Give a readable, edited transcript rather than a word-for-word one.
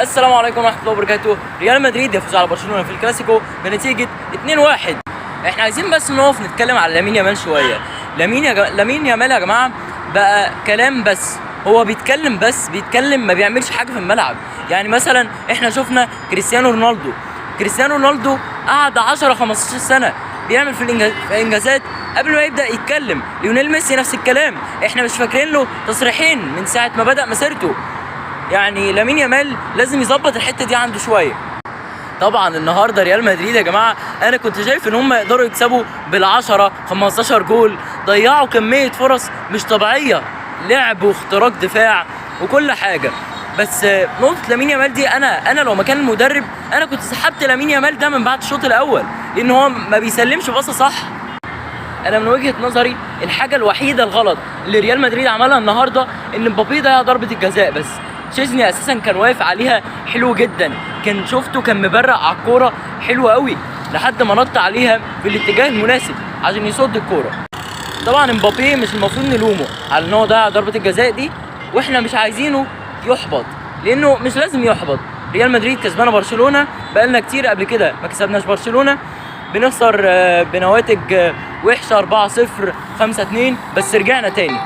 السلام عليكم ورحمة الله وبركاته. ريال مدريد يفوز على برشلونة في الكلاسيكو بنتيجة 2-1. احنا عايزين بس نقف نتكلم على لامين يامال شوية. لامين يامال يا جماعة بقى كلام بس، هو بيتكلم بس، بيتكلم ما بيعملش حاجة في الملعب. يعني مثلا احنا شفنا كريستيانو رونالدو، كريستيانو رونالدو قعد 10 15 سنة بيعمل في انجازات قبل ما يبدا يتكلم. ليونيل ميسي نفس الكلام، احنا مش فاكرين له تصريحين من ساعة ما بدا مسيرته. يعني لامين يامال لازم يظبط الحتة دي عنده شوية. طبعا النهارده ريال مدريد يا جماعة انا كنت شايف ان هم يقدروا يكسبوا بال10 15 جول، ضيعوا كمية فرص مش طبيعية، لعب واختراق دفاع وكل حاجة. بس نقطة لامين يامال دي انا لو مكان المدرب انا كنت سحبت لامين يامال ده من بعد الشوط الاول، لان هو ما بيسلمش باصة صح. انا من وجهه نظري الحاجة الوحيدة الغلط اللي ريال مدريد عملها النهارده ان مبابي ضيع ضربه الجزاء، بس تشيزني اساسا كان واقف عليها حلو جدا، كان شفته كان مبرق على الكورة حلو قوي لحد ما نط عليها في الاتجاه المناسب عشان يصد الكورة. طبعا مبابي مش المفروض نلومه على ان هو ضيع ضربه الجزاء دي، واحنا مش عايزينه يحبط لانه مش لازم يحبط. ريال مدريد كسبانه برشلونة بقالنا كتير قبل كده ما كسبناش برشلونة، بنخسر بنواتج وحشة 4-0 5-2، بس رجعنا تاني.